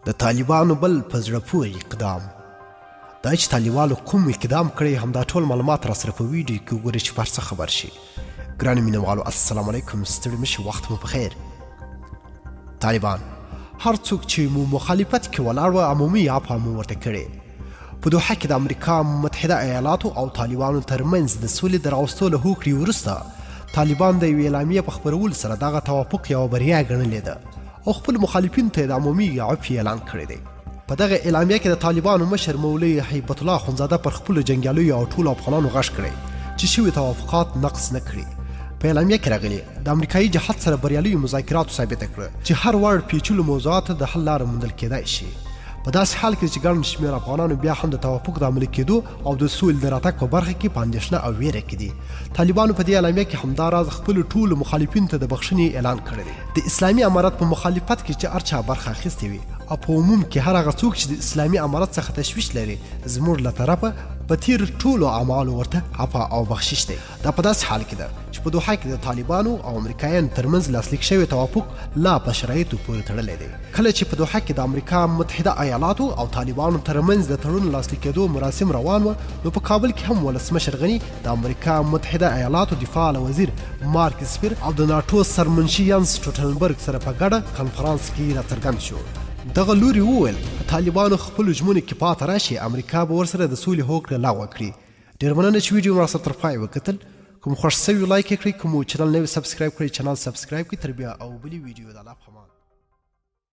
د طالبانو بل په زړه پورې اقدام. دا چې طالبانو کوم اقدام کړی، همدا ټول معلومات را سره په ویډیو کې وګورئ چې په هر څه خبر شئ. ګرانو مینوالو، السلام علیکم، ستړي مشي، وخت مو په خیر. طالبان: هر څوک چې مو مخالفت کې ولاړ و، عمومي عفوه مو ورته کړې. په دوحه کې د امریکا متحده ایالاتو او طالبانو ترمنځ د سولې د راوستو له هوکړې وروسته، طالبان د یوې اعلامیې په خپرولو سره دغه توافق یوه بریا ګڼلې ده او خپلو مخالفینو ته یې د عمومي عفوې اعلان کړی دی. په دغه اعلامیه کې د طالبانو مشر مولوي هیبت الله اخندزاده پر خپلو جنګیالیو او ټولو افغانانو غږ کړی چې شوي توافقات نقض نه کړي. په اعلامیه کې راغلي، د امریکایي جهاد سره بریالیو مذاکراتو ثابته کړه چې هر وړ پیچلو موضوعاتو ته د حل لاره موندل کېدای شي. په داسې حال کې چې ګڼ شمېر افغانانو بیا هم د توافق د عملي کېدو او د سولې د راتګ په برخه کې په اندېښنه او وېره کې دي. طالبانو په دې اعلامیه کې همدا راز خپلو ټولو مخالفینو ته د بخښنې اعلان کړی دی. د اسلامي امارت په مخالفت کې چې هر چا برخه اخیستې وي او په عموم کې هر هغه څوک چې د اسلامي امارت څخه تشویش لري، زموږ له طرفه په تېرو ټولو اعمالو ورته عفوه او بخشش دی. دا په داسې حال کې ده چې په دوحه کې د طالبانو او امریکایانو ترمنځ لاسلیک شوی توافق لا په شرایطو پورې تړلی دی. کله چې په دوحه کې د امریکا متحده ایالاتو او طالبانو ترمنځ د تړون لاسلیک کېدو مراسم روان وه، نو په کابل کې هم ولسمشر غني د امریکا متحده ایالاتو دفاع له وزیر مارک اسپر او د ناټو سرمنشي ینس سټولټنبرګ سره په ګډه کنفرانس کې راڅرګند شو. دغه لوري وویل، که طالبانو خپلو ژمنو کې پاته راشي، امریکا به ورسره د سولې هوکړه لغوه کړي. ډیر مننه چې ویډیو مو راسره تر پای وکتل. که مو خوښ شوی، لایک یې کړئ. که مو چینل نوی سبسکرایب کړی، چینل سبسکرایب کړئ. تر بیا او بلې ویډیو، د الله په امان.